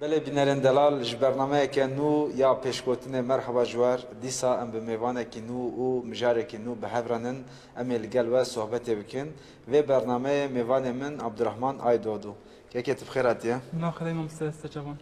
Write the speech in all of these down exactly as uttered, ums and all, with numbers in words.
Belê bînerên delal, ji bernameyeke nû ya pêşgotinê merheba ji we re. Dîsa em bi mêvanekî nû û mijarekî nû bi hev re nin. Em ê li gel we sohbetê bikin. Vê bernameyê mêvanê min Abdurrahman Aydoğdu. Kekê, tu bi xêr hatiye? Nav Xwedê mamoste, ez te çavan?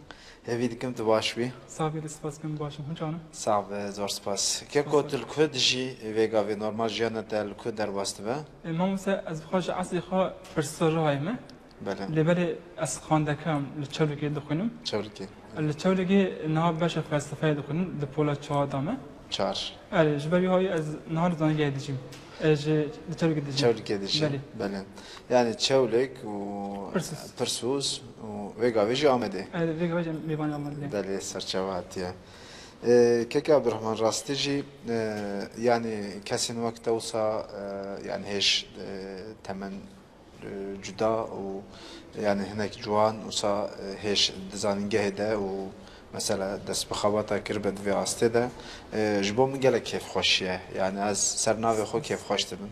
Hêvî dikim tu baş bî. Sax bî, spas dikim, baş im. Hûn çawan in? Sax be, zor spas. Keko, tu li ku dijî vê gavê, normal jiyana te li ku derbas dibe? E, mamoste, ez bi xwe ji eslê xwe Pirsûsa Rihayê me. Belê. Lê belê ez xwendekar im, li Çewlîgê dixwînim. Çewlîgê. Li Çewlîgê niha beşa felsefeyê dixwînim, di pola çar de me. Çar. Erê, ji ber wî hayî ez niha li zanîngehê dijîm. Ez ji, li Çewlîgê dijîm. Çewlîgê dijî. Belê. Belê. Yani Çewlîg û Pirsûs. Pirsûs û vê gavê jî Amedê. Erê, vê gavê jî mêvanê Amedê. Belê, serçava hatiye. E, keke Abdurrahman, rastî jî, e, yani kesên wek te wisa, e, yani hêj, e, temen e, cuda û, yani, hinek ciwan wisa, e, hêj di zanîngehê de û mesela dest bi xebata kiribe di vê astê de, e, ji bo min gelek kêfxweş e. Yani, ez ser navê xwe kêfxweş dibim.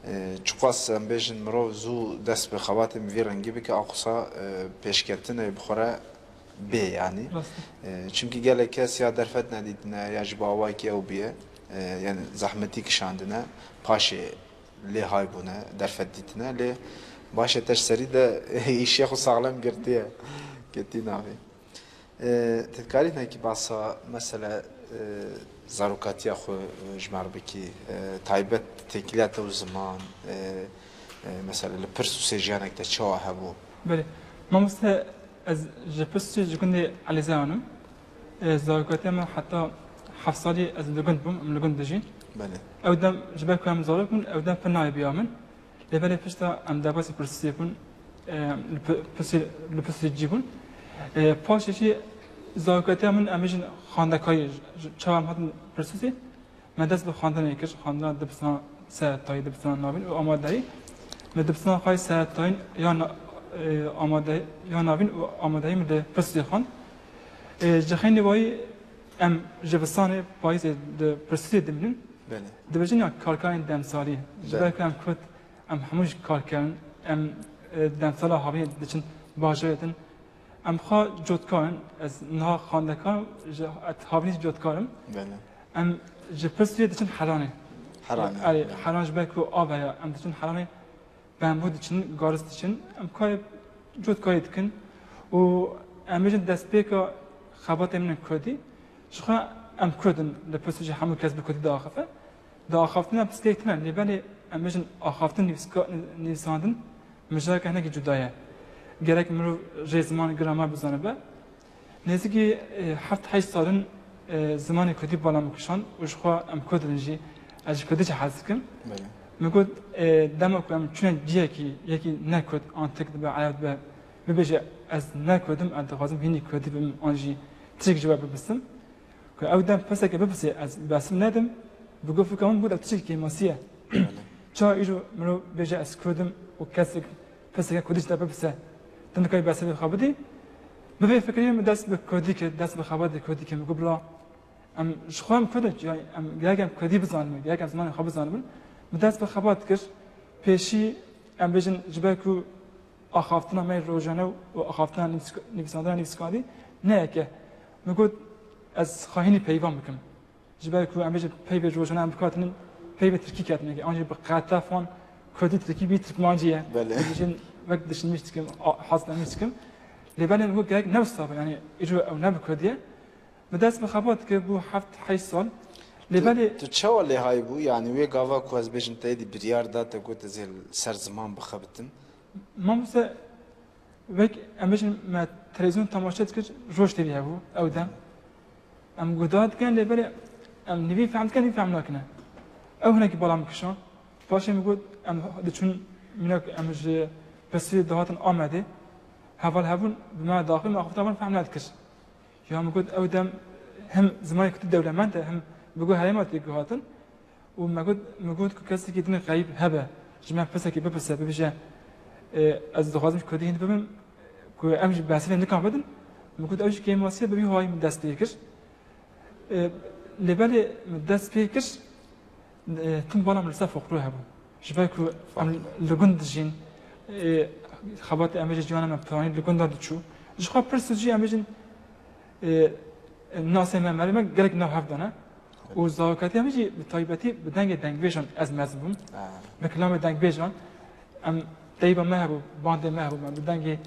E, çiqas em bêjin mirov zû dest bi xebatê min vî rengî bike, aqûsa, e, pêşketinê bi xwe re bê, yani. Rast e. E, çimkî gelek kes ya derfet nedîtine, ya ji bo awayekî ew bûye, e, yani zehmetî kişandine, paşê lê hay bûne, derfet dîtine, lê baş e, te ji serî de îşê xwe saxlem girtiye. Ketî navê. E, te dikarî hinekî basa, mesela, e, zarokatiya xwe, e, ji me re bikî, e, taybet têkiliya te û ziman, e, e, mesela li Pirsûsê jiyanek te çawa hebû? Belê. Mamoste, ez ji Pirsûsê ji gundê Elîzeyan im. E, zarokatiya min heta heft salî ez li gund bûm, em li gund dijîn. Belê. Ew dem ji ber ku em zarok bûn, ew dem pir nayê biya min. Lê belê pişta em derbasî Pirsûsê bûn, e, li Pi-, Pirsûsê, li Pirsûsê cî bûn. E, paşê jî zarokatiya min, em bêjin xwendekarî, ji, çawa em hatin Pirsûsê, me dest bi xwendinê kir, xwendina dibistana seretayî, dibistana navîn û amadeyî. Min dibistana xwe yê seretayî ya na-, e, amade-, ya navîn û amadeyî min li Pirsûsê xwend. E, ji xeynî wayî em ji zivistanê payîzê li Pirsûsê dimînin. Belê. Dibêjin ya karkerên demsalî. Ji ber ku em Kurd, em hemû jî karker in, em, e, demsala havînê diçin bajarê din. Em xwe cotkar in, ez niha xwendekar im, ji havînê jî cotkar im. Belê. Em ji Pirsûsê diçin Helanê. Helanê, erê, belê. Helan ji ber ku av heye, em diçin Helanê, bembû diçin, garis diçin, em karê cotkarî dikin û em bêjin destpêka xebatê min in kurdî. Ji xwe em kurd in, li Pirsûsê jî hemû kes bi kurdî diaxife. Di axaftina pislêk tune, lê belê em bêjin axaftin nivîska-, nivîsandin mijareke hinekî cuda ye. Gerek mirov rê ziman, gramer bizanibe. Nêzîkî, e, heft heşt sal in, e, zimanê kurdî bala min kişand û ji xwe em kurd in jî, ez ji kurdî jî hez dikim. Belê. Min got, e, dema ku em çûne cihekî, yekî ne kurd, an tirk dibe, ereb dibe, bibêje, ez ne kurd im, ez dixwazim hînî kurdî bibim, an jî tiştek ji we bibirsim. Ku ew dem pirseke bipirse, ez bersiv nedim, bi gofika min bû, ew tiştekî kêmasî ye. Belê. Çawa îro mirov bêje ez kurd im û kesek pirseke kurdî ji te bipirse, tu nikarî bersivê xwe bidî? Bi vê fikirî min dest bi kurdî kir, dest bi xebatê kurdî kir. Min got, bila em ji xwe em kurd in, yani em gerek em kurdî bizanibin, gerek em zimanê xwe bizanibin. Min dest bi xebat kir, pêşî em bêjin ji ber ku axaftina me rojane û axaftina nivîsk-, nivîsandina nivîskandî ne yek e. Min got, ez xwe hînî peyvan bikim. Ji ber ku em bêjin peyvê rojane em bikartinin peyvê tirkî ketine, an jî bi qetefan kurdî tirkî bî tirkmancî ye. Belê. Dibêjin wek dişinmiş dikim, a, hez nemîş dikim. Lê belê min got gerek ne wisa be, yani îro ew ne bi kurdî ye. Min dest bi xebat kir bû heft heşt sal. Lê belê tu çawa lê hay bû? Yani wê gava ku ez bêjim te êdî biryar da, te got ez ê li ser ziman bixebitim. Mamoste, wek em bêjin me televîzyon temaşe dikir, Roj T V hebû ew dem. Em guhdar dikin lê belê em nivî fehm dikin, nivî fehm nakine. Ew hinekî bala min kişand. Paşê min got em diçûn, mînak em ji Pirsûsê dihatin Amedê. Heval hebûn bi me daxivîn, axaftina wan fehm nedikir. Ya min got, ew dem hem zimanê kurdî dewlemend e, hem bi guh herêma tê guhatin. Û me got, min got ku kesekî din xeyîb hebe, ji me pirsekê bipirse, bibêje, e, ez dixwazim ji kurdî hîn bibim, ku em jî bersivê nikan bidin. Min got, ew jî kêmasî ye, bi vî hawayî min dest pê kir. E, lê belê min dest pê kir, e, tim bala min li ser folklor hebû. Ji ber ku em li gund dijîn, e, xebatê em ê ji ciyana me piranî li gunda diçû, Ji xwe pirs û jî em bêjin, e, nasê me, merê me gelek nav hev dane. Û zarokatiya min jî bi taybetî bi dengê dengbêjan ez mezin bûm. Ha. Bi kilamê dengbêjan. Em teyba me hebû, bandê me hebû, me bi dengê,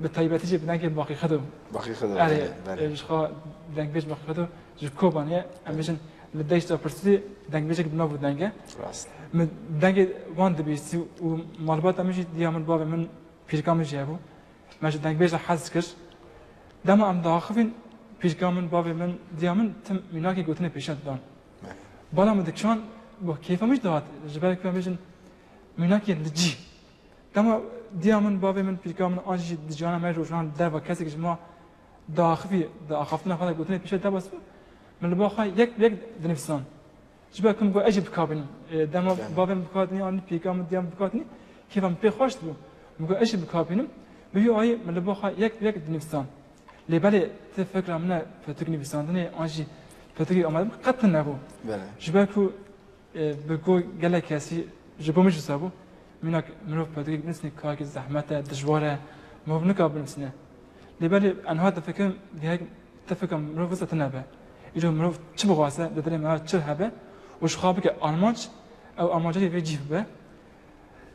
bi taybetî jî bi dengê Baqî Xido. Baqî Xido, Erê, belê, belê. E, ji xwe dengbêj Baqî Xido ji Kobanê ye. Em bêjin li deşta pirsî dengbêjek bi nav û deng e. Rast. Min dengê wan dibîstî û malbata min jî diya min, bavê min, pîrika min jî hebû. Me ji dengbêj re hez kir. Dema em diaxivîn, pîrika min, bavê min, diya min tim mînakê gotinê pêşiyan didan. Bala min dikişand, bi kêfa min jî dihat. Ji ber ku em bêjin mînakê li cî. Dema diya min, bavê min, pîrika min an jî di ciyana me rojan derva kesek ji ma diaxivî, di axaftina xwe de gotinê pêşiyan debas bû, min li ba xwe yek bi yek dinivîsand. Ji ber ku min got, ez jî bikabînim. E, dema bavê min bikabînî, an pîrika min, diya min bikabînî, kêfa min pê xweş dibû. Min got, ez jî bikabînim. Bi vî ayî min li ba xwe yek bi yek dinivîsand. Lê belê ti fikra min e, pirtûk nivîsandinê an jî pirtûkê amade bikim, qet tune nebû. Belê. Ji ber ku, e, bi ku gelek kesî ji bo min jî wisa bû. Mînak mirov pirtûkek binivîsîne, kareke zehmet e, dijwar e, mirov nikare binivîsîne. Lê belê ez niha difikirim, gelek ti fikra mirov wisa tune be. Îro mirov çi bixwaze, di dilê me çi hebe û ji xwe bike armanc, ew armanca jî vê cih bibe.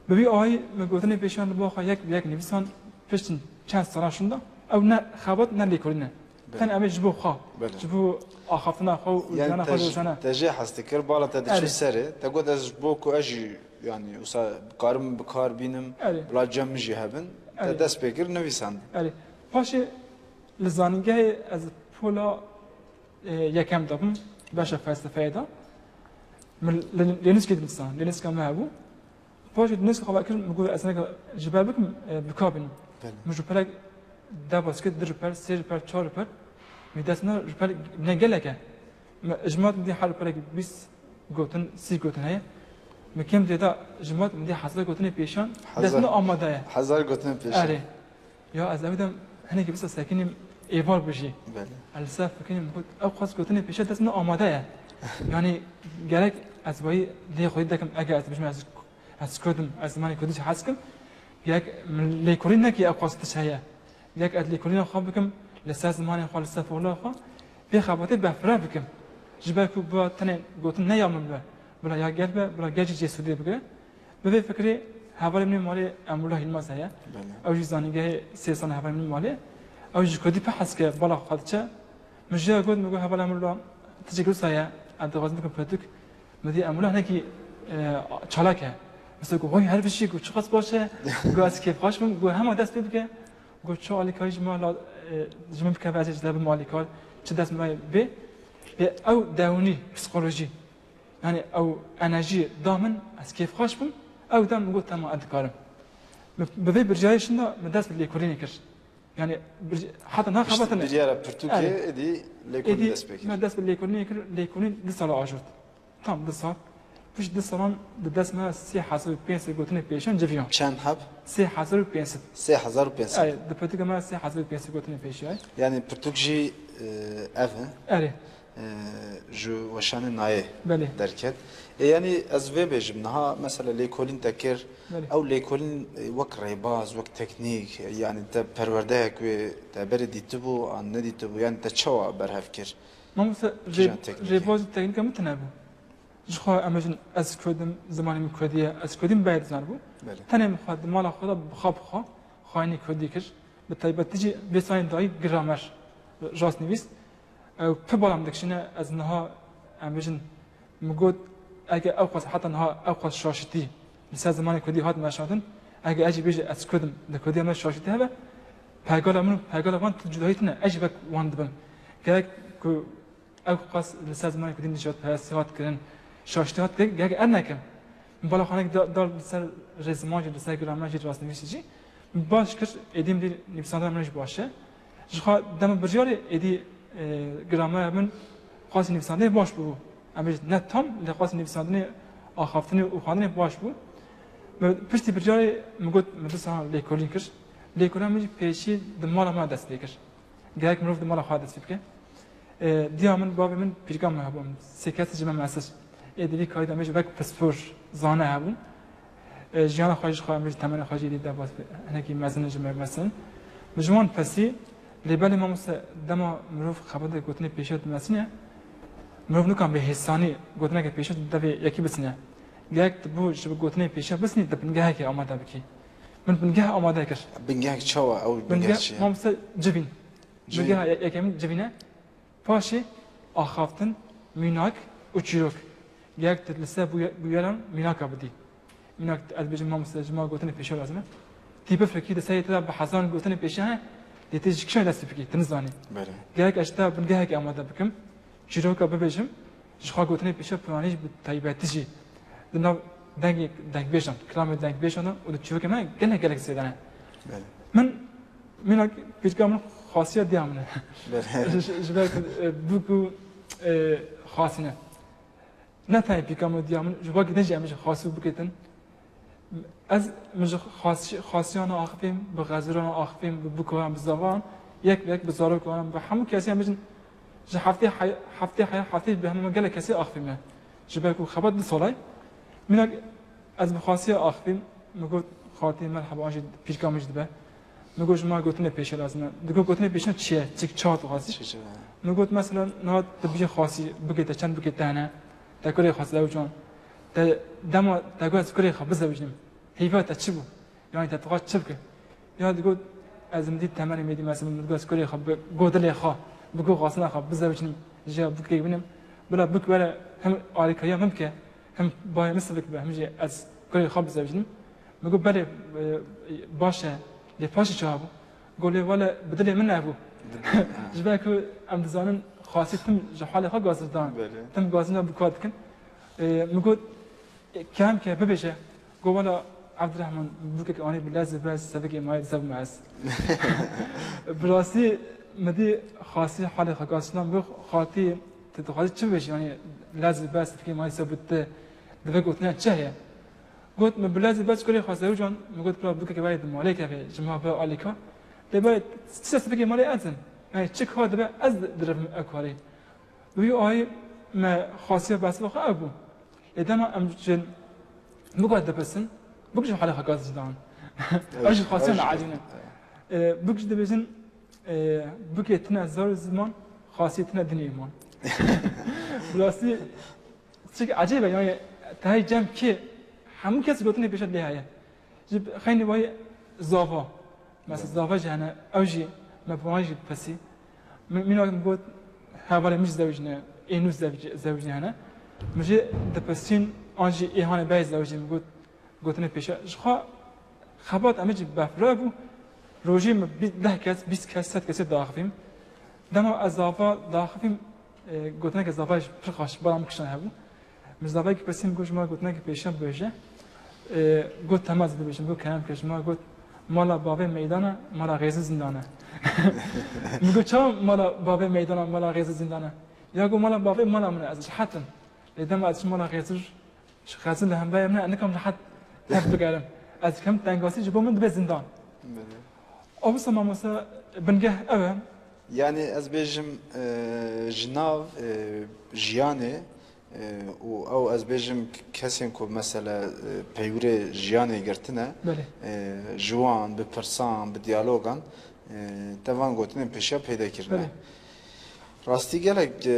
Bi vî ayî min gotinê pêşiyan li ba xwe yek bi yek nivîsand, piştî çend salan şûnda, ew ne xebat ne lêkolîn e. Belê. Tenê em ê ji bo xwe, belê, ji bo axaftina xwe û jiyana xwe rojane. Yanî te jê hez dikir, bala te diçû serê, te got, ez ji bo ku ez jî, yanî wisa bikarim bi kar bînim, erê, bila cem min jî hebin, te, erê, dest pê kir nivîsandin. Erê. Paşê li zanîngehê ez pola, e, yekem de bûm, beşa felsefeyê de. Min li, li Lênîskê dinivîsand, Lênîska me hebû. Paşê di nêzîkê xwe vekir, min got, ez neke ji ber bikim, e, bikabînim. Belê. Min ji pelek deh bas kir, du ripel, sê ripel, çar ripel. Min dest min ji pelek ne gelek e. Min ji mat min dî her pelek bîst gotin, sî gotin heye. Min kêm zêde ji mat min dî hezar gotinê pêşan, dest min amade ye. Hezar gotinê pêşan. Erê. Ya ez ew dem hinekî wisa sekinîm, êvar bijî. Belê. Ez li ser fikirîm, got, ew qas gotinê pêşe dest min amade ye. Yanî gerek ez wayî lê xwedî dekim, eger ez bijim ez, ez kurd im, ez zimanê kurdî jî hez kim. Gerek min lêkolîn nekî ew qas tişt heye. Gerek ez lêkolîna xwe bikim, li ser zimanê xwe, li ser folklora xwe, pê xebatê berfireh bikim. Ji ber ku bila tenê gotin ne ya min be, bila ya gel be, bila gel jî cê sûdê bigire. Bi vê fikirê hevalê min ê malê Emrullah Yilmaz heye. Belê. Ew jî zanîngehê sê sal e hevalê min ê malê. Ew jî ji kurdî pir hez dike, bala xwe diçe. Min ji ya got, min got, heval Emrullah, tiştekî wisa ye, ez dixwazim bikim pirtûk. Min dî Emrullah hinekî, e, çalak e. Mesela got, "Vay, her bişî," got, "çiqas baş e." Got, "Ez kêfxweş bim." Got, "Hema dest pê bike." Got, "Çi alîkarî ji min la, e, ji min bikeve, ez ê ji te bim alîkar, çi dest min bê." Lê ew dewûnî, psîkolojî, yanî ew enerjî da min, ez kêfxweş bûm, ew dem min got, "Tema, ez dikarim." Bi, bi vê biryarê şinda min dest bi lêkolînê kir. Yanî bir, heta niha xebatine. Biryara pirtûkê, erê, êdî lêkolîn, êdî dest pê kir. Me dest bi lêkolînê kir, lêkolîn du sala ajot. Tam du sal. Pişt du salan di dest me sê hezar û pênc sed gotinê pêşan civiyan. Çend heb? Sê hezar û pênc sed. Sê hezar û pênc sed. Erê, di pirtûka me sê hezar û pênc sed gotinê pêşiyaye. Yanî pirtûk jî, e, ev e. Erê. E, ji weşanê nayê, belê, derket. E, yanî ez vê bêjim, niha mesela lêkolîn te kir, belê, ew lêkolîn, e, wek rêbaz, wek teknîk, e, yanî te perwerdeyek wê te berê dîtibû an nedîtibû, yanî te çawa berhev kir? Mamoste, kîjan rê-, teknîkê? Rêbaz û teknîka min tune bû. Ji xwe em bêjin, ez kurd im, zimanê min kurdî ye, ez kurdî min berê dizanibû. Belê. Tenê min xwe di mala xwe de bi xwe bi xwe xwayînê kurdî kir. Bi taybetî jî vê salên dayî gramer, rastnivîs. Ew pir bala min dikişîne, ez niha, em bêjin, min got, eger ew qas, heta niha ew qas şaşitî li ser zimanê kurdî hat meşandin, eger ez jî bêjim ez kurd im, li kurdiya me şaşitî hebe, pergala min û pergala wan tu cudahî tune, ez jî wek wan dibim. Gerek ku ew qas li ser zimanê kurdî nijadperestî hat kirin, şaştî hat kirin, gerek ez nekim. Min bala xwe hinekî da, da li ser rêziman jî, li ser gramer jî, rastnivîsî jî. Min baş kir, êdî min dî nivîsandina min jî baş e. Ji xwe dema biryarê êdî, e, gramera min qasî nivîsandinê baş bû. Em bêjin ne tam, lê qasî nivîsandinê, axaftinê û xwendinê baş bû. Min piştî biryarê min got, min du salan lêkolîn kir. Lêkolîna min jî pêşî di mala me dest pê kir. Gerek mirov di mala xwe dest pê bike. E, diya min, bavê min, pîrika min hebûn. Sê kesî ji me mesir. Ê di vî karî de em bêjin wek pispor, zane hebûn. E, jiyana xwe jî xwe, em bêjin temenê xwe jî dî de bas, hinekî mezin in ji me mezin. Min ji wan pirsî, Lê belê mamoste, dema mirov xebata gotinê pêşiya dimesîne, mirov nikan bi hêsanî gotineke pêşiya di devê yekî bisîne. Gerek tu bo ji bi gotinê pêşiya bisînî, tu bingehekê amade bikî. Min bingeh amade kir. Bingehek çawa? Ew bingeh Bingeh, çi ye? Mamoste, civîn. Civîn. Bingeha ye-, yekemîn civîn e. Paşê axaftin, mînak û çîrok. Gerek tu li ser bûye-, bûyeran mînaka bidî. Mînak ez dibêjim, mamoste, ji ma gotinê pêşiya lazim e. Tî bifikirî, di serê te de bi hezaran gotinê pêşiya hene, lê tu ji kîjan dest pê bikî, tu nizanî. Belê. Gerek ez ji te bingehekê amade bikim. Çîroka bibêjim, ji xwe gotinê pêşiya piranî jî bi taybetî jî di nav dengê dengbêjan, kilamê dengbêjan de û di çîrokê me gelek gelek zêde ne. Belê. Min, mînak pîrka min xasiya diya min e. Belê. Ji, ji ber ku, e, bûk û, e, xasî ne. Ne tenê pîrka min û diya min, ji xwe gitin jî em jî xasî û bûkê din. Ez, min ji xasî-, xasiyana axifîm, bi xezirana axifîm, bi bûkoyan, bi zavan, yek bi yek bi zarokan, bi hemû kesî em bêjin, ji heftê heye-, heftê heya heftê bi hemû gelek kesî axifîm me. Ji ber ku xebat du sal e. Mînak ez bi xasiya axifîm, min got, xaltî merheba, an jî pîrka min jî dibe. Min got, ji ma gotinê pêşe lazim e. Digot, gotinê pêşe çi ye? Çik, çawa tu xasî? Çi, çi? Min got, mesela, niha tu bijî xasî, bûkê te çend bûkê te hene? Te kurê xwe zewcan. Te dema te got, ez kurê xwe bizewicnim. Heyva te çi bû? Yanî te dixwest çi bike? Ya digot, ez min dî temenê me dî, mesela, min digot, ez kurê xwe bi go dilê xwe, bi go xwestina xwe bizewicnim, ji ya bûkê binim. Bila bûk were hem alîkariya min bike, hem bayê min sivik be, hem jî ez kurê xwe bizewicnim. Min got, belê, e, baş e, lê paşê çawa bû? Got, lê wele bi dilê min nebû. Ji ber ku em dizanin xasî tim ji halê xwe gazir dan. Belê. Tim gazîna bûka dikin. E, min got, e, kemke bibêje. Got, wela Ebdirehman, bûkek anî bi lez û bez sevikê mayê dizewime ez. Bi rastî min dî xasî halê xwe gazir dan, min got, xaltî, tu dixwazî çi bibêjî? Yanî lez û bez sevikê mayê dizew bi te, di vê gotinan çi heye? Got, min bi lez û bez kurê xwe zewican, min got, bira bûkeke were di malê keve, ji ma be alîka. Lê belê çi sevikê malê ez im. Yanî çi kar dibe, ez direvim ew karê. Wî ayî me xasiya behsa xwe ew bû. Lê dema em ji bûk re dipirsin, bûk ji halê xwe gazî dan. Ew ji xasiya ne ecêb ne. E, bûk jî dibêjin, e, bûkê tine zar û ziman, xasiyê tine din û îman. Bi rastî, çik ecêb e, yanî, te hey cem kê, hemû kes gotinê pêşe lê heye. Ji xeynî wayî zava. Mesela zava jî hene, ew jî me bi wan jî pirsî. Min, mînak min got, hevalê min jî zewicîne, ê nû zewicî-, zewicîne hene. Min jî dipirsîn, an jî ê hanê berê zewicî, min got, gotinê pêşe. Ji xwe xebat em ê jî befra bû. Rojê min bî-, deh kes, bîst kes, sed kesê diaxivîm. Dema ez zava diaxivîm, e, gotineke zava jî pir xweş, bala min kişan hebû. Min zavayekî pirsî, min got, ji me gotineke pêşiya bibêje. E, got, tema ez dibêjim, got, kerem ke ji me got, mala bavê meydan e, mala xêzî zindan e. Min got, çawa mala bavê meydan e, mala xêzî zindan e? Ya got, mala bavê mala min e, ez rehet im. Lê dema ez çim mala xêzir, ji xezin li hemberê min e, ez nikim rehet tev bigerim. Ez dikim tengasî ji bo min dibe zindan. Belê. Ew wisa mamoste bingeh ew e. Yanî ez bêjim, e, ji nav, e, jiyanê, e, û ew ez bêjim kesên ku mesela, e, peywirê jiyanê girtine, Belê. e, ji wan bi pirsan, bi diyalogan, e, te van gotinên pêşiya peyde kirine. Belê. Rastî gelek, e,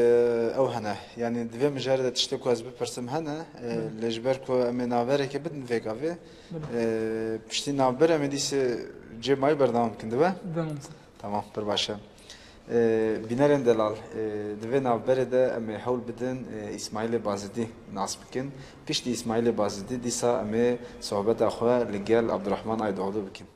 ew hene. Yanî di vê mijarê de tiştê ku ez bipirsim hene, e, Belê. lê ji ber ku em ê navberekê bidin vê gavê, Belê. e, piştî navber em ê dîsê cê mayî berdewam bikin, dibe? Tamam. Tamam, pir baş e. E, bînerên delal, e, di vê navberê de em ê hewl bidin, e, Îsmaîlê Bazidî nas bikin. Piştî Îsmaîlê Bazidî dîsa em ê sohbeta xwe li gel Abdurrahman Aydoğdu bikin.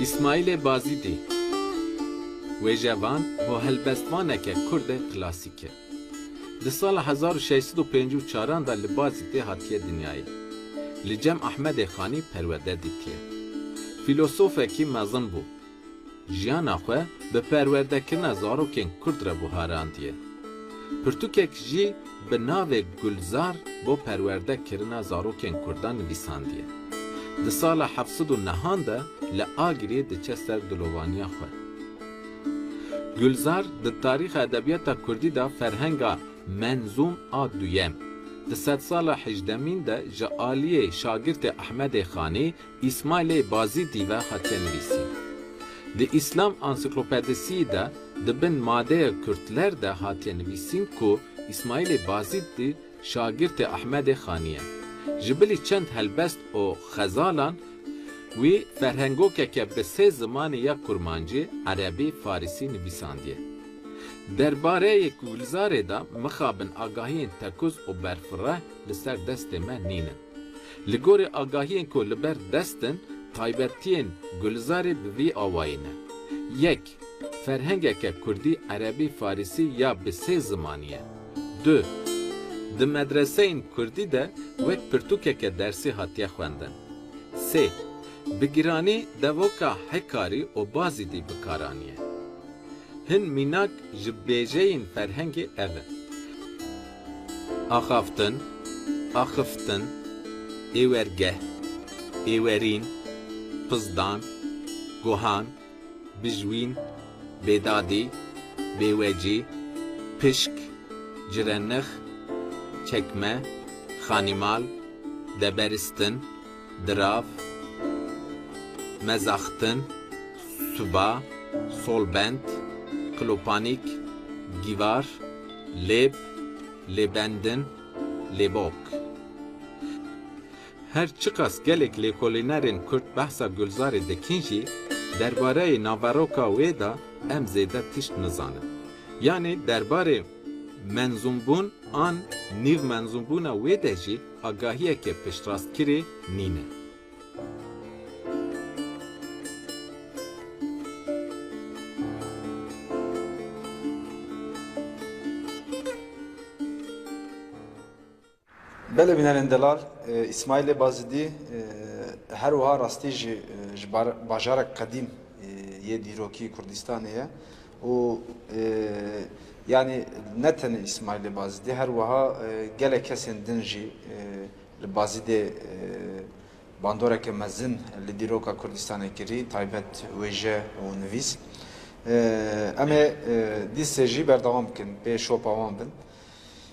Îsmaîlê Bazîdî, wêjevan û helbestvaneke kurd e klasîk e. Di sala hezar û şeş sed û pêncî û çaran de li Bazîdê hatiye dinyayê. Li cem Ehmedê Xanî perwerde dîtiye. Fîlosofekî mezin bû. Jiyana xwe bi perwerdekirina zarokên kurd re guharandiye. Pirtûkek jî bi navê Gulzar bo perwerdekirina zarokên kurdan nivîsandiye. Di sala heft sed û nehan de li Agiriyê diçe ser dilovaniya xwe. Gulzar di tarîxa edebiyata kurdî de ferhenga menzûm a duyem, di sedsala hejdemîn de ji aliyê şagirtê Ehmedê Xanî, Îsmaîlê Bazîdî ve hatiye nivîsîn. Di Îslam Ansiklopedisî de di bin madeya Kürtler de hatiye nivîsîn ku Îsmaîlê Bazîdî şagirtê Ehmedê Xanî ye. Ji bilî çend helbest û xezalan wî ferhengokeke bi sê zimanê ya kurmancî, erebî, farisî nivîsandiye. Derbareyê Gulzarê de mixabin agahiyên tekûz û berfireh li ser destê me nînin. Li gorî agahiyên ku li ber dest in, taybetiyên Gulzarê bi vî awayî ne. Yek, ferhengeke kurdî, erebî, farisî ya bi sê zimanî ye. Du, di medreseyên kurdî de wek pirtûkeke dersî hatiye xwendin. Sê, bi giranî devoka Hekarî û Bazîdî bi kar aniye. Hin mînak ji bêjeyên ferhengê ev in: axaftin, axiftin, êwergeh, êwerîn, pizdan, guhan, bijwîn, bêdadî, bêwecî, pişk, cirenix, çekme, xanîmal, deberistin, dirav, mezaxtin, suba, solbend, klopanîk, gîvar, lêb, lêbendin, lêbok. Her çiqas gelek lêkolînerên Kurd behsa Gulzarê dikin jî, derbareyê naveroka wê de em zêde tişt nizanin. Yanî derbarê menzûmbûn an nîv menzûmbûna wê de jî agahiyeke piştrastkirî nîne. Belê bînerên delal, e, Îsmaîlê Bazidî, e, her wiha rastî jî, e, ji bar-, bajarek qedîm, e, yê dîrokî Kurdistanê ye û, e, yanî ne tenê Îsmaîlê Bazidî, her wiha, e, gelek kesên din jî, e, li Bazidê, e, bandoreke mezin li dîroka Kurdistanê kirî, taybet wêje û nivîs. E, em ê, e, dîsê jî berdewam bikin, pê şopa wan bin.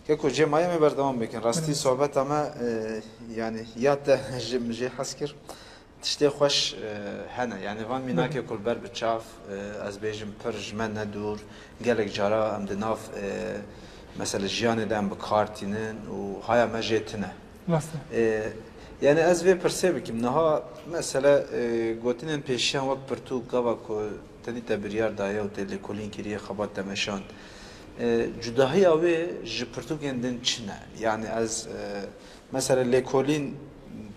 Keko cê maye me berdewam bikin. Rastî Evet. sohbeta me, e, yanî ya te ji min jê hez kir. Tiştê xweş, e, hene. Yanî van mînakê Belê. ku li ber bi çav, e, ez bêjim pir ji me ne dûr. Gelek cara em di nav, e, mesela jiyanê de em bi kar tînin û haya me jê tune. Rast e. E, yanî ez vê pirsê bikim. Niha mesela, e, gotinên pêşiyan wek pirtûk gava ku te dî te biryar daye û te lêkolîn kiriye, xebat te meşand. E, cudahiya wê ji pirtûkên din çi ne? Yanî ez, e, mesela lêkolîn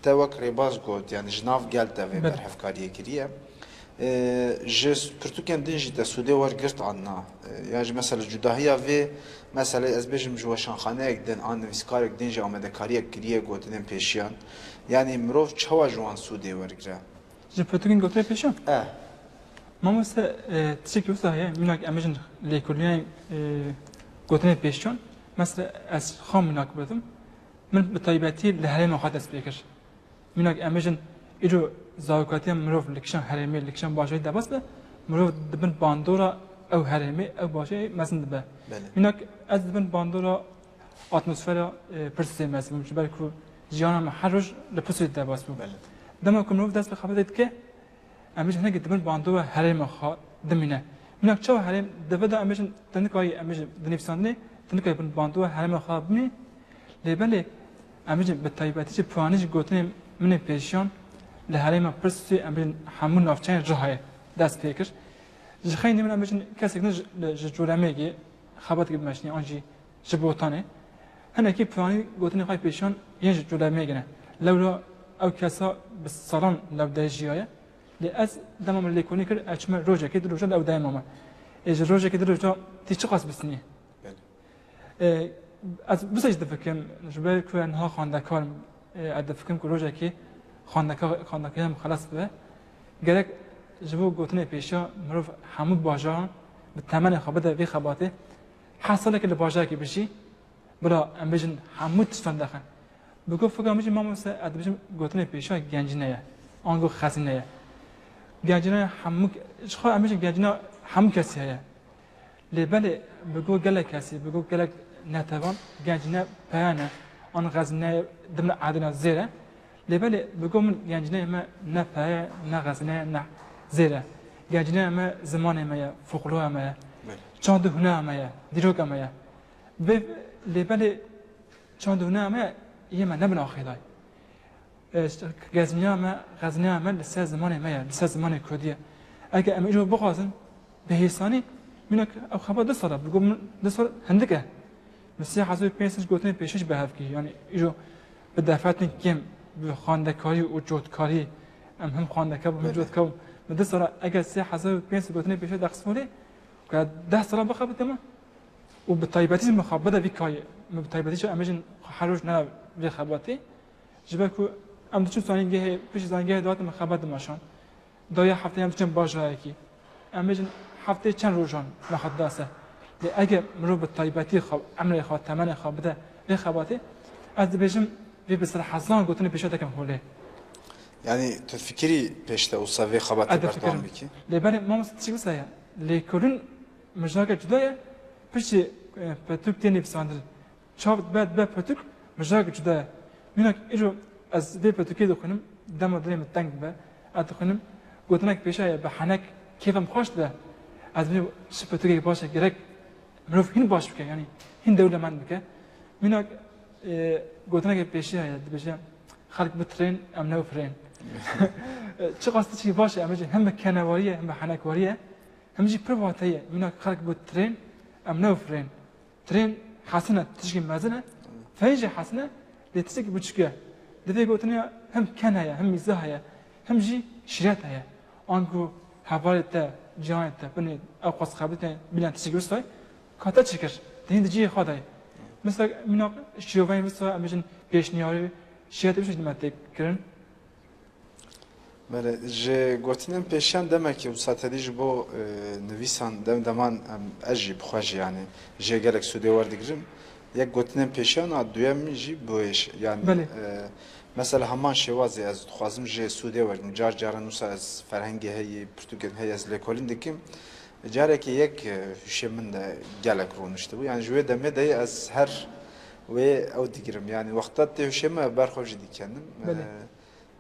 te wek rêbaz got, yanî ji nav gel te vê Belê. berhevkariyê kiriye. E, ji pirtûkên din jî te sûdê wergirt an na? E, ya jî mesela cudahiya vê meselê ez bêjim ji weşanxaneyek din an nivîskarek din jî amadekariyek kiriye gotinên pêşiyan. Yanî mirov çawa ji wan sûdê wergire? Ji pirtûkên gotinê pêşiyan? Eh. Mamoste, e, tiştekî wisa heye, mînak em bêjin lêkolînên, e, gotinê pêşiyan. Mesela ez xwe mînak bidim. Min bi taybetî li herêma xwe dest pê kir. Mînak em bêjin, îro zarokatiya mirov li kişan herêmê, li kişan bajarî derbas be, mirov di bin bandora ew herêmê, ew bajarê mezin dibe. Belê. Mînak ez di bin bandora atmosfera, e, pirsê mezin bûm, ji ber ku jiyana me her roj li pirsê derbas bû. Belê. Dema ku mirov dest bi xebitê dike, em bêjin hinekî di bin bandora herêma xwe dimîne. Mînak çawa herêm, di vê de em bêjin, te nikarî, em bêjin, di nivîsandinê, te nikarî bin bandora herêma xwe bimînî. Lê belê, em bêjin, bi taybetî jî piranî jî gotinê min ê pêşiyan li herêma pirsê, em bêjin, hemû navçeyên Rihayê dest pê kir. Ji xeynî min em bêjin, kesek din ji, ji Colemêrgê xebatekî dimeşînî, an jî ji Botanê. Hinekî piranî gotinên xwe pêşiyan yên ji Colemêrgê ne. Lewra ew kesa bi salan li ew de jiyaye. Lê ez dema min lêkolîn kir, ez çûme rojekê, du roja li ew de mame. Ê ji rojekê, du roja tê çiqas bisinî? Belê. Ê, ez wisa jî difikirim, ji ber ku ez niha xwendekar im, ê, ez difikirim ku rojekê xwendeka-, xwendekariya min xelas bibe. Gerek ji bo gotinê pêşiya mirov hemû bajaran bi temenê xwe bide vê xebatê. Her salekê li bajarekê bijî, bila em bêjin hemû tiştan derxin. Bi ku fikra min jî mamoste, ez dibêjim gotinê pêşiya gencî ne ye. Ango xezîne ye. Gencîna hemû, ji xwe em bêjin gencîna hemû kesî heye. Lê belê bi go gelek kesî, bi go gelek netevan gencîne peye ne, an xezîne dimle adina zêr e. Lê belê bi go min gencîneyê me ne peye, ne xezîne, ne zêr e. Gencîneyê me zimanê me ye, folklora me ye, Belê. çand û hunera me ye, dîroka me ye. Vê, lê belê çand û hunera me yê me nebin axêday. E, işte, gezmîna me, xezîneya me li ser zimanê me ye, li ser zimanê kurdî ye. Eger em îro bixwazin, bi hêsanî, mînak ew xebat du sal e, bi go min du sal hindik e. Min sê hezar û pênc sed gotinên pêşî jî berhev kir. Yanî îro bi defetên kêm, bi xwendekarî û cotkarî, em him xwendekar bûn, him Belê. cotkar bûn. Min du sal e, eger sê hezar û pênc sed gotinên pêşî deqis holê, ku deh sala bixebite me, û bi taybetî jî min xwe bide vî kayê. Min bi taybetî jî em bêjin xwe her roj neda vê xebatê. Ji ber ku em diçin zanîngehê, piştî zanîngehê dihatin min xebat dimeşand. Dawiya heftê em diçin bajarayekî. Em bêjin heftê çend rojan me xwe dida ser. Lê eger mirov bi taybetî xwe, emrê xwe, temenê xwe bide vê xebatê, ez dibêjim vê bi ser hezan gotinê pêşiya dekem holê. Yanî tu fikirî pêşte wisa vê xebatê Ez berdewam difikirim. bikî? Lê belê mamoste tiştek wisa ye. Lêkolîn mijake cuda ye. Piştî, e, pirtûk tê nivîsandin. Çav dibe, dibe pirtûk, mijake cuda ye. Mînak îro ez vê pirtûkê dixwînim, dema dilê min teng dibe, ez dixwînim, gotinek pêşiya ye, bi henek kêfa min xweş dibe. Ez dibêjim, çi pirtûkek baş e, gerek mirov hîn baş bike, yanî hîn dewlemend bike. Mînak, e, gotinekê pêşiya ye, dibêje, xelk bitirên, em newfirên. E, çiqas tiştekî baş e, em bêjin, hem bi kenewarî ye, hem bi henekwarî ye, hem jî pir wate ye. Mînak xelk bitirên, em newfirên. Tirên hesin e, tişkî mezin e. Feyîn jî hesin e, lê tiştekî biçûk e. Di vê gotinê ya hem ken heye, hem mîza heye, hem jî şîret heye. Anku hevalê te, cîranê te, binê ew qas xebitê bîne tiştekî wisa ye, ka te çi kir? Te hîn di cihê xwe de ye. Mesela mînak şîroveyên wisa em bêjin pêşniyarî, şîretê wisa jî dime tê kirin. Belê, ji gotinên pêşiyan demekî wisa tedî ji bo, e, nivîsan dem deman em, ez jî bi xwe jî, yanî, jê gelek sûdê werdigirim. Yek gotinên pêşiyan a, duyem jî bi wê ş-, yanî, Belê. e, mesela heman şêwazê ez dixwazim jê sûdê wergirim. Car caran wisa ez ferhengê heyî, pirtûkên heyî ez lêkolîn dikim. Carekê yek, e, hişê min de gelek rûniştibû. Yanî ji wê demê de ez her wê ew digirim. Yanî wexta tê hişê me ber xwe jî dikenim. Belê. E,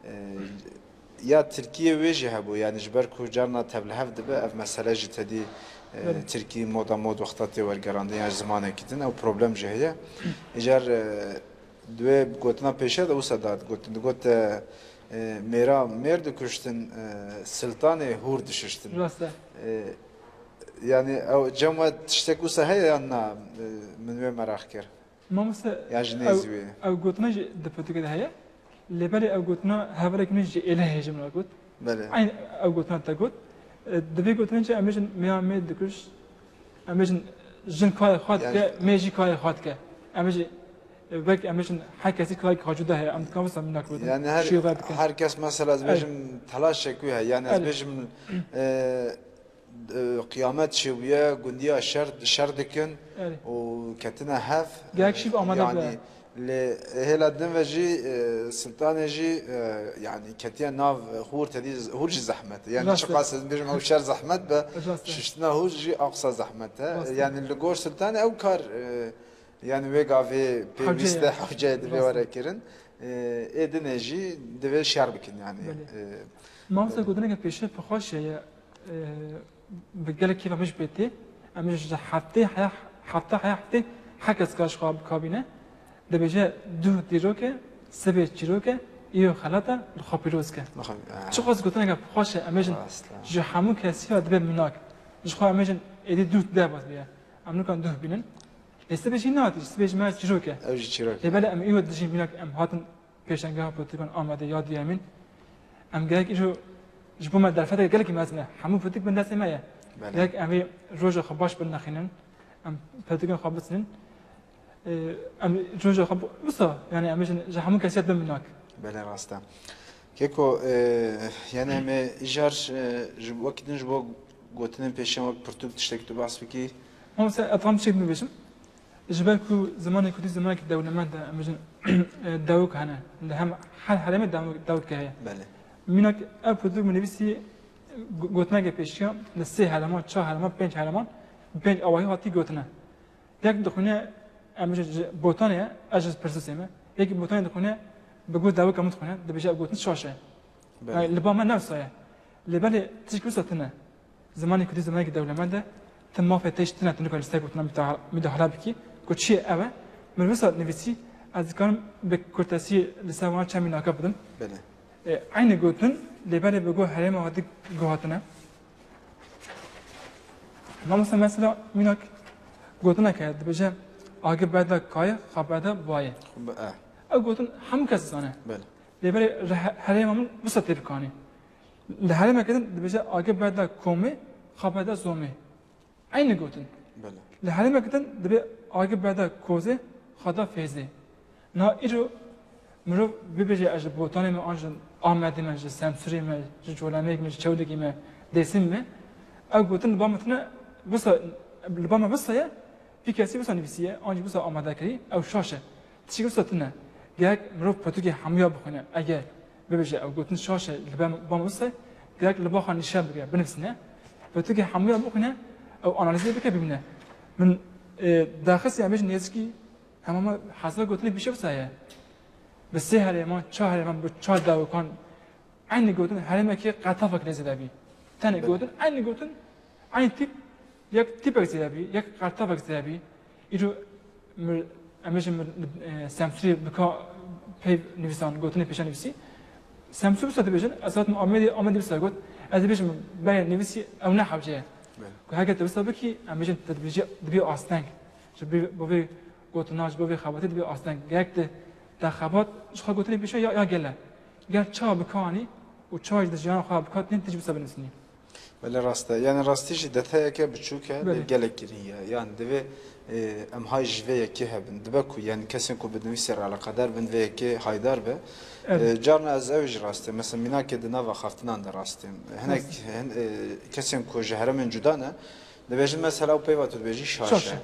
E, ya tirkiyê wê jî hebû, yanî ji ber ku carna tevlihev dibe, ev mesele jî tedî, e, Belê. tirkî moda mod wexta tê wergerandin, ya ji zimanekî din, ew problem jî heye. Îcar, e, di wê gotina pêşiya de wisa da gotin, digot, e, e, mêra mêr dikuştin, e, siltanê hûr dişiştin. Rast e. E, yanî ew cem we tiştek wisa heye yan na, e, min wê meraq kir. Mamoste, Ya ji ew, nêzî wê. ew gotina jî di pirtûkê de heye. Lê belê ew gotina hevalek min ji êlihê jî min got. Belê. Eyn ew gotina te got. E, di vê gotinê jî em bêjin mêya mêr dikuş, em bêjin jin karê xwe dike, Yani mêr jî karê xwe dike. Em bêjin, e, wek em bêjin her kesî karek xwe cuda heye. Em dikan wisa mînak bikin. Yani her, Şîve bikin. her kes mesela ez Evet. bêjim telaşek wî heye. Yani ez Evet. bêjim, e, e, qiyamet çêbûye, gundiya şer, şer dikin Erê. û ketine hev. Gerek şîv amade Yanî, be. lê hêla din ve jî, e, Siltanê jî, e, yanî ketiye nav hûr tedî, hûr jî zehmet. Yani Rast e. çiqas ez bêjim ew şer zehmet be, Rast e. şiştina hûr jî aqsa zehmet e. Rast e. Yani li gor Siltanê ew kar, e, yani wê gavê Hewce pêwîst e, ye. hewce divê Rast e. were kirin. E, ê dinê jî divê şer bikin yani. Belê. E, Mamoste gotineke pêşe pixweş heye, e, bi gelek kêfa min jî pê tê. Em ji heftê heya, hefta heya heftê her kes kar ji xwe bikabîne. Dibêje duh dîrok e, sibê çîrok e, îro xelat e, li xwe pîroz ke. Nixwe, e. Çiqas gotineke xweş e, em bêjin Rast e. ji hemû kesî ve dibe mînak. Ji xwe em bêjin êdî duh deh bas bûye. Em nikan duh bînin. Lê sibê jî nehatî, sibê ji me çîrok e. Ew jî çîrok e. Lê belê em îro dijîn mînak em hatin Pêşangeha Pirtûkan Amedê ya duyemîn. Em gerek îro ji bo me derfeteke gelekî mezin e. Hemû pirtûk bin destê me ye. Belê. Gerek em vê roja xwe baş binexînin. Em pirtûkên xwe bisinin. Ee, em roja xwe wisa, yani em bêjin ji hemû kesiyet bin minak. Belê rast e. Keko, e, yani em ê îcar, e, ji, wekî din ji bo gotinên pêşiyan wek pirtûk tiştekî tu behs bikî? Ama mesela, ez tam tiştek bibêjim. Ji ber ku zimanê kurdî zimanekî dewlemend e, em bêjin, e, dawik hene. Li hem her herêmê dawik, dawik heye. Belê. Mînak ev pirtûk min nivîsî go-, gotineke pêşiya li sê herêman, çar herêman, pênc herêman, bi pênc awahî hatî gotine. Yek dixwîne, em bêjin ji Botanê ye, ez ji Pirsûsê me. Yekî Botanê dixwîne, bi guh dawika min dixwîne, dibêje ev gotin şaş e. Belê. Yani, li ba me ne wisa ye. Lê belê tişk wisa tune. Zimanê kurdî zimanekî dewlemend e. Ti mafê te jî tune tu nikare li ser gotina müdahale, müdahale bikî. Ku çi ye ev e? Min wisa nivîsî, ez dikarim bi kurtesî li ser wan çend mînaka bidim. Belê. E, eynî gotin, lê belê bi guh herêma hatî guhatine. Mamoste mesela mînak gotinek heye, dibêje, "Agi berde kayê, xwe berde bayê." Xwe be-, e. Ew gotin hemû kes dizane. Belê. Lê belê re-, herêma min wisa tê bikanî. Li herêmeke din dibêje, "Agi berde komê, xwe berde zomê." Eynî gotin. Belê. Li herêmeke din dibê, "Agi berde kozê, xwe da fêzê." Niha îro mirov bibêje, "Ez ji Botanê me, an ji Amedê me, ji Semsûrê me, ji Colemêrgê me, ji Çewlîgê me, Dêsimê me." Ew gotin li ba me tune wisa, li ba me wisa ye, vî kesî wisa nivîsiye, an jî wisa amade kirî, ew şaş e. Tiştî wisa tune. Gerek mirov pirtûkê hemûya bixwîne. Eger bibêje, ew gotin şaş e, li ba me, ba me wisa ye, gerek li ba xwe nîşan bigire, binivîsîne. Pirtûkê hemûya bixwîne, ew analîzê bike, bimîne. Min, e, daxist, em bêjin nêzîkî hema hezar gotinê pêşiya wisa heye. Bi sê herêman, çar herêman, bi çar dawikan eynî gotin herêmekê qertafek lê zêde bî. Tenê Belê. gotin, eynî gotin, eynî tîp, yek tîpek zêde bî, yek qertafek zêde bî. Îro mir-, em bêjin mir-, e, Semsûrê bi ka peyv nivîsan, gotinê pêşiya nivîsî. Semsûr wisa dibêjin, ez hatim Amedê, Amedê wisa got. Ez dibêjim, belê nivîsî ew ne hewce ye. Belê. Ku heke tu wisa bikî, em bêjin tu dibêjî, dibî asteng. Ji bo vê gotina, ji bo vê xebatê dibî asteng. Gerek tu, te xebat ji xwe gotinê pêşiya ya, ya gele. Ger çawa bi ka anî û çawa jî di jiyana xwe bi ka tînin, tu jî wisa binivîsînî. Belê rast e. Yani rastî jî detayeke biçûk e, lê Belê. gelek girîng e. Yani divê, e, em hay ji vê yekê hebin. Dibe ku yani kesên ku bi nivîsê re eleqedar bin vê yekê haydar be. Evet. E, carna ez ew jî rast e. Mesela mînakê di nava xaftinan de rast e. Hinek Rast e. hin, e, kesên ku ji heremên cuda ne, dibêjin mesela ew peyva tu dibêjî şaş Şaş e.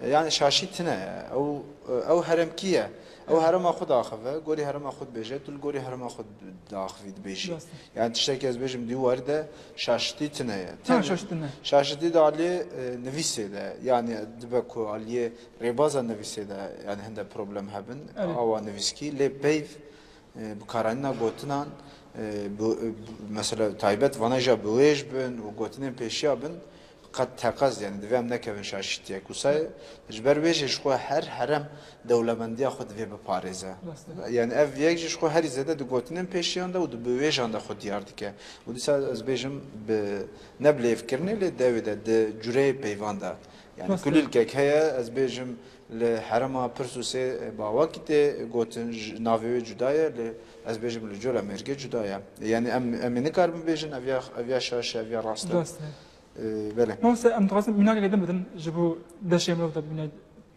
e. E, yani şaşî tine ye. Ew, e, ew heremkî ye. Ew herema xwe diaxive, gorî herema xwe dibêje, tu li gorî herema xwe diaxivî dibêjî. Rast e. Yani tiştekî ez bêjim di wî warî de şaşitî tune ye. Ha, Tenê şaşitî tune. Şaşitî di aliyê, e, nivîsê de, yani dibe ku aliyê rêbaza nivîsê de, yani hinde problem hebin, Evet. awa nivîskî, lê peyv, e, bikaranîna gotinan, e, bu, e, bu, mesela taybet vana jî bi wêj bin û gotinên pêşiya bin, qet teqez, yani divê em nekevin şaşîtiyek. Wisa ji ber wê jî ji xwe her herem dewlemendiya xwe divê biparêze. Rast e. Yani ev yek jî ji xwe herî zêde di gotinên pêşiyan de û di biwêjan de xwe diyar dike. Û dîsa ez bêjim bi, ne bi lêvkirinê lê dewê de di cureyê peyvan de. Yani Rast e. kulîlkek heye, ez bêjim li herema Pirsûsê, e, Bawakî tê gotin, ji, navê wê cuda ye, lê ez bêjim li Colemêrgê cuda ye. Yani em, em ê nikaribin bêjin ev ya, ev ya şaş e, ev ya rast e. Rast e. Ee, belê. Mamoste, em dixwazin mînakeke din bidin, ji bo deşê mirov de bibîne,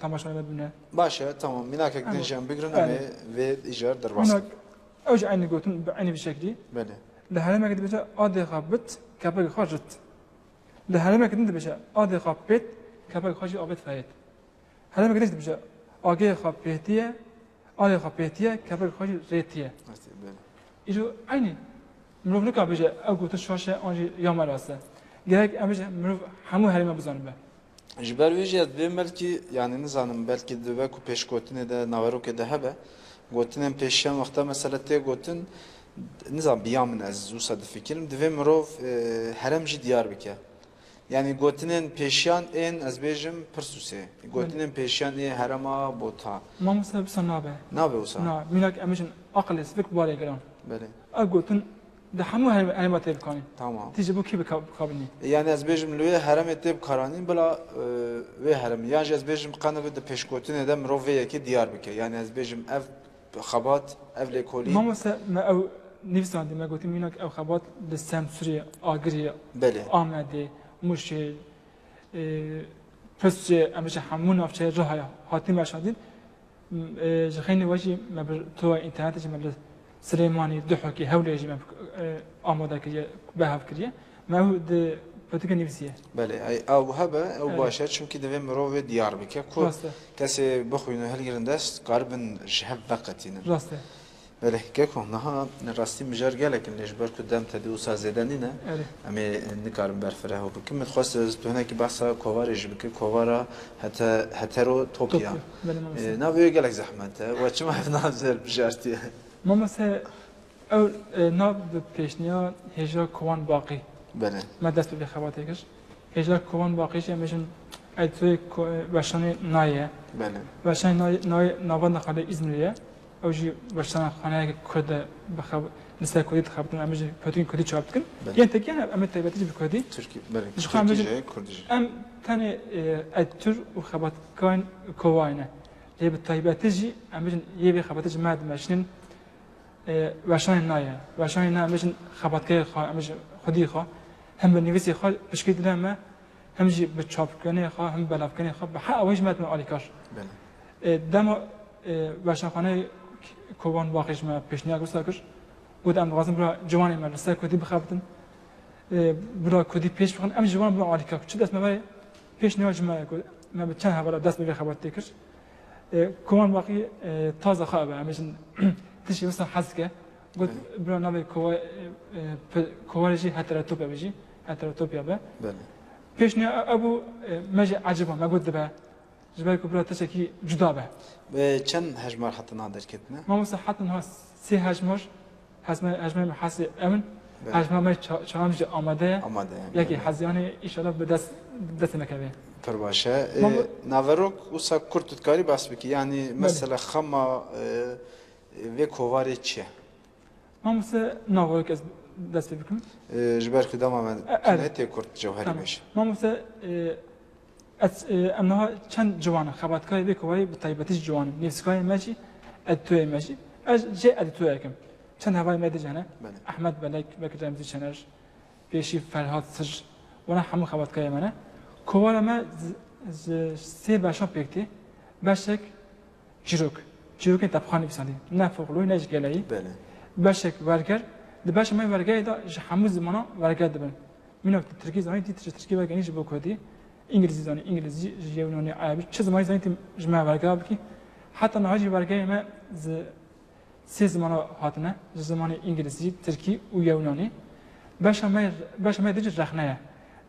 temaşevanê me bibîne. Baş e, tamam. Mînakek din Em, jî em bigirin, em belê. ê vê îcar derbas Mînak, bikin. ew jî eynî gotin, bi eynî vî şeklî. Belê. Li herêmekê dibêje, "Adê xwe bit, kepekê xwe rit." Li herêmekê din dibêje, "Adê xwe pêt, kepekê xwe jî avêt feyêt." Herêmekê din jî dibêje, "Agê xwe pêtiye, Alê xwe pêtiye, kepek xwe jî rêtiye." Rêtiye, belê. Îro eynî mirov nikare bêje, ew gotin şaş e, an jî ya me rast e. Gerek em bêje, mirov hemû herêma bizanibe. Ji ber wê jî ez dibêm belkî, yani nizanim, belkî dibe ku pêşgotinê de, naverokê de hebe. Gotinên pêşiyan wexta mesela tê gotin, nizam biya min ez wisa difikirim. Divê mirov, e, herem jî diyar bike. Yani gotinên pêşiyan ên, ez bêjim, Pirsûsê. Gotinên pêşiyan ê herema Botan. Mamoste, wisa nabe. Nabe wisa? Na, mînak em bêjin aqilê sivik barê giran. Belê. Ev gotin di hemû herem-, herêma tê bikanî. Tamam. Tî ji bo kî bika-, bikabînî? Yani ez bêjim li wê heremê tê bikaranîn, bila, e, wê heremê. Yan jî ez bêjim qe nibe di pêşgotinê de mirov vê yekê diyar bike. Yani ez bêjim ev xebat, ev lêkolîn. Mamoste, me ew nivîsandî, me gotî mînak ew xebat li Semsûrê, Agirê, Belê. Amedê, Mûşê, e, Pirsûsê, em bêjin hemû navçeyê Rihayê hatî meşandîn. M-, e, ji xeynî we jî me bi toya înternetê jî me li Silêmanî, Duhokê, Hewlêrê jî me, e, amade kiriye, berhev kiriye. Me ew di pirtûkê nivîsiye. Belê, ey, ew hebe, ew Evet. baş e, çimkî divê mirov wê diyar bike ku Rast e. kesê bixwîne hilgirin dest, karibin ji hev veqetînin. Rast e. Belê, Keko, niha rastî mijar gelek in, lê ji ber ku dem tedî wisa zêde nîne, Erê. em ê nikarin berfireh û bikin. Min dixwest ez tu hinekî behsa kovarê jî bikir, kovara hete-, heterotopya. Topya, belê, mamoste. E, navê wê gelek zehmet e. We çima ev nav zer bijartiye? Mamoste, ew, e, nav bi pêşniya hêja Kovan Baqî Belê. me dest bi vê xebatê kir. Hêja Kovan Baqî jî em bêjin edîtorê ko-, e, Weşanê Nayê ye. Belê. Weşanê Nayê, Nayê navenda xalê Îzmirê ye. Ew jî weşanxaneyeke Kurd e, bi xeb-, li ser Kurdî dixebitin, em jî pirtûkên Kurdî çap dikin. Belê. Yên tekî hene, em ê taybetî jî bi Kurdî. Tirkî, belê. Ji xwe em Tirkî bêjin, jî, Kurdî jî. Em tenê, e, edîtor û xebatkarên kovayê ne. Lê bi taybetî jî em bêjin yê vê xebatê ji me dimeşînin, e, Weşanê Nayê. Weşanê Nayê em bêjin xebatkarê xwe, em bêjin xwedî xwe. Hem bi nivîsê xwe pişkî dide me, hem jî bi çapkirinê xwe, hem bi belavkirinê xwe, bi her awayî ji me dibin alîkar. Belê. E, dema, e, weşanxaneyê Kovan Baqî ji me pêşniyar wisa kir. Got, em dixwazin bira ciwanê me li ser Kurdî bixebitin. E, bira Kurdî pêş bixin. Em ji wan bibin alîkar. Çi dest me ve pêşniyar ji me ye ku me bi çend hevala dest bi vê xebatê kir. E, Kovan Baqî, e, taza xwe be. Em bêjin tiştê wisa hez dike. Got, Hı. bira navê kova-, e, e, pe-, kovarê jî heterotopya be jî. Heterotopya be. Belê. Pêşniya e-, ebû, e, me jî eciba, me got dibe. Ji ber ku bira tiştekî cuda be. Ve çend hejmar hatin ha derketine? Mamoste, hatin ha sê hejmar, hejme-, hejmê me hesê ew in. Belê. Hejmê me ça-, çaran jî amade ye. Amade ye, Yekî belê. Heziyanê, înşallah bi dest, destê me keve. Pir baş e. E, Mamo- naverok wisa kurt tu dikarî behs bikî? Yanî Belê. mesela xema, e, vê kovarê çi ye? Mamoste, naverok ez dest pê bikim. E, ji ber ku dema me E, tune erê. tê kurt cewherî Tamam. bêje. Mamoste, e, ez, e, em niha çend ciwan in, xebatkarê vê kovayê bi taybetî jî ciwan in. Nivîskarê me jî, edîtorê me jî. Ez jê edîtorek im. Çend hevalê me dî jî hene. Belê. Ehmed Belek, Bekir Remzî Şener, pêşî Ferhat Sir, wana hemû xebatkarê me ne. Kovara me ji, ji sê beşan pêk tê. Beşek çîrok. Çîrokên tevxan nivîsandî. Ne folklorî, ne jî geleyî. Belê. Beşek werger. Di beşa me wergerê de ji hemû zimanan werger dibin. Mînak tu tirkî zanî, tî ji tirkî vegenî ji bo kurdî. Îngilîzî zanî, îngilîzî, ji yewnanî, erebî. Çi zimanî zanî tî ji me werger bikî. Heta niha jî wergerê me ji sê zimana hatine, ji zimanê îngilîzî, tirkî û yewnanî. Beşa me, beşa me dî jî rexne ye.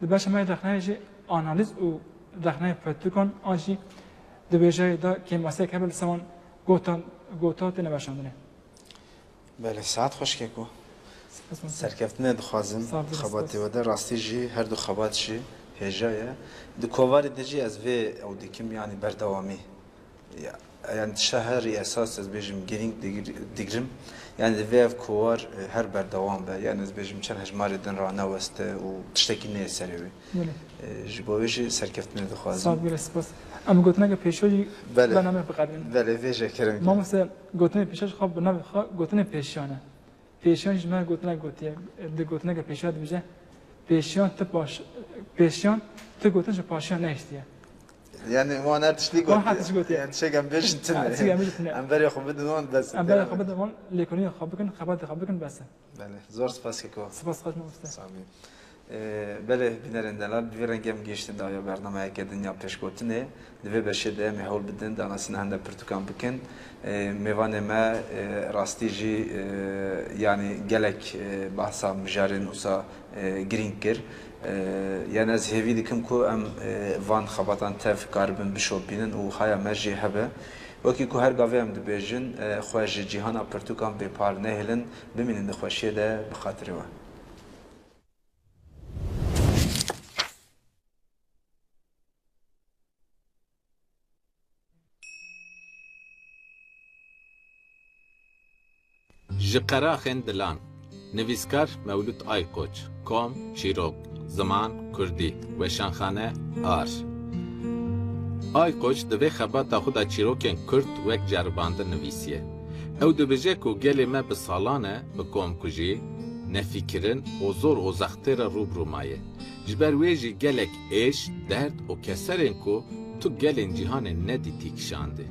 Di beşa me rexneyê jî analîz û rexneyê pirtûkan an jî dibêjeyê de kêmasiyek hebe li ser wan gotan, gota têne weşandinê. Belê, saet xweş Keko. Spas, spas. Serkeftinê dixwazim Sağ ol, xebatê spas. we de. Rastî jî her du xebat jî hêja ye. Di kovarê de jî ez vê ew dikim, yanî berdewamî. Ya, yanî tişta herî esas ez bêjim girîng digir-, digirim. Yanî divê ev kowar, e, her berdewam be. Yanî ez bêjim çend hejmarê din raneweste û tiştekî neyê serê wê. Belê. E, ji bo wê jî serkeftinê dixwazim. Sağ ol, gelek spas. Em gotineke pêşiya jî Belê. bername biqedînin. Belê, vê jê kerem. Mamoste, gotinê pêşiya jî xwe bi navê xwe gotinê pêşiyan e. Pêşiyan ji me gotinek gotiye. Di gotineke pêşiya dibêje, pêşiyan tu paş-, pêşiyan tu gotin ji paşiyan nehiştiye. Yani wan her tiştî Wan gotiye. her tiştî gotiye. Yani tiştek em bêjin tune. Ha, tiştek em bêjin tune. Em berê xwe bidin wan bes. Em berê xwe bidin wan, lêkolîna xwe bikin, xebatê xwe bikin, bes e. Belê. Zor spas Keko. Spas xweş mamoste. Sağ ol. Ee, belê, bînerên delal, bi vî rengî em gihîştin dawiya bernameyeke din ya pêşgotinê. Di vê beşê de em ê hewl bidin, danasîna hinde pirtûkan bikin. Ee, mêvanê me, e, rastî jî, e, yanî gelek, e, behsa mijarên wisa, e, girîng kir. E, yanî ez hêvî dikim ku em, e, van xebatan tev karibin bişopînin û haya me jê hebe. Wekî ku her gavê em dibêjin, e, xwe ji cîhana pirtûkan bêpar nehêlin, bimînin di xweşiyê de bi xatirê we. Ji qeraxên dilan. Nivîskar Mewlût Aykoç. Kom, çîrok, ziman, kurdî, weşanxane, ar. Aykoç di vê xebata xwe de çîrokên kurd wek ceribandin nivîsiye. Ew dibêje ku gelê me bi salan e bi komkujî, nefîkirin û zor û zextê re rû bi rû maye. Ji ber wê jî gelek êş, derd û keserên ku tu gelên cîhanê nedîtî kişandî.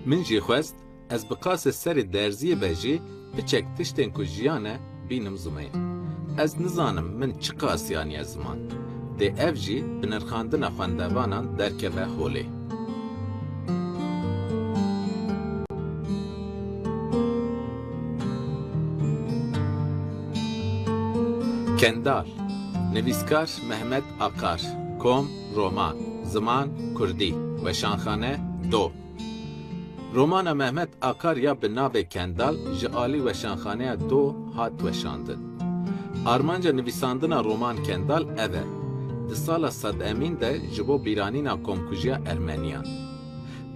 Min jî xwest ez bi qasê serê derziyê ve jî piçek tiştên ku jiyan e bînim zimên. Ez nizanim min çiqas aniye ziman. Dê ev jî bi nirxandina xwendevanan derkeve holê. Kendal. Nivîskar Mehmet Akar. Kom, roman. Ziman, kurdî. Weşanxane, do. Romana Mehmet Akar ya bi navê Kendal ji alî Weşanxaneya do hat weşandin. Armanca nivîsandina roman Kendal ev e. Di sala sedemîn de ji bo bîranîna komkujiya Ermeniyan.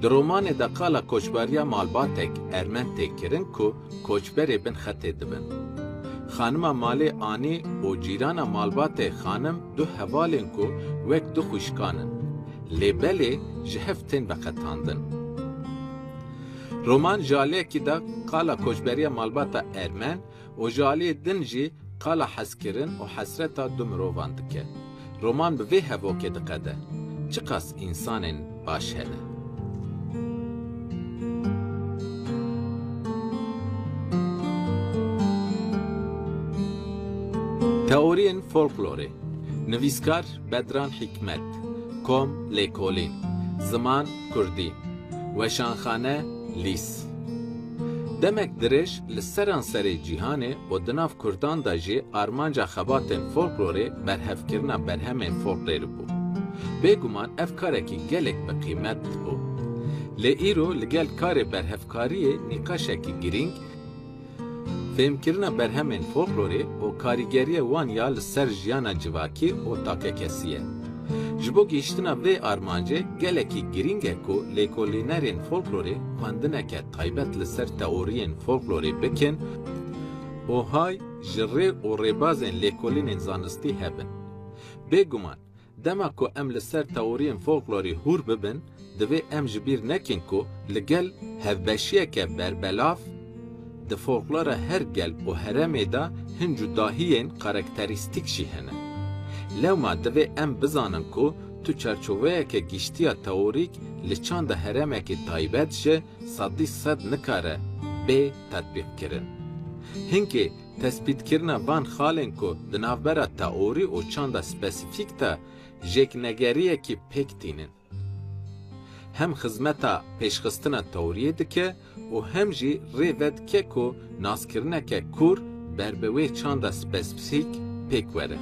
Di romanê de qala koçberiya malbatek Ermen tê kirin ku koçberê bin xetê dibin. Xanima malê Anî û cîrana malbatê Xanim du hevalên ku wek du xwişkan in. Lê belê ji hev tên veqetandin. Roman ji aliyekî de qala koçberiya malbata Ermen û ji aliyê din jî qala hezkirin û hesreta du mirovan dike. Roman bi vê hevokê diqede. Çiqas însanên baş hene. Teoriyên folklorê. Nivîskar Bedran Hikmet. Kom, lêkolîn. Ziman, kurdî. Weşanxane, lîs. Demek dirêj li seranserê cîhanê û di nav kurdan de jî armanca xebatên folklorê berhevkirina berhemên folklorê bû. Bêguman ev karekî gelek bi qîmet bû. Lê îro li gel karê berhevkariyê nîqaşekî girîng, fêmkirina berhemên folklorê û karîgeriya wan ya li ser jiyana civakî û takekesî ye. Ji bo gihîştina vê armancê gelekî girîng e ku lêkolînerên folklorê xwendineke taybet li ser teoriyên folklorê bikin û hay ji rê û rêbazên lêkolînên zanistî hebin. Bêguman, dema ku em li ser teoriyên folklorî hûr bibin, divê em ji bîr nekin ku li gel hevbeşiyeke berbelav di folklora her gel û heremê de hin cudahiyên karakterîstîk jî hene. Lewma divê em bizanin ku tu çarçoveyeke giştî ya teorîk li çanda heremekî taybet ji sedî sed nikare bê tetbîqkirin. Hinkê tespîtkirina van xalên ku di navbera teorî û çanda spesîfîk de jêknegeriyekî pêk tînin. Hem xizmeta pêşxistina teoriyê dike û hem jî rê vedike ku naskirineke kûr ber bi wê çanda spesîfîk pêk were.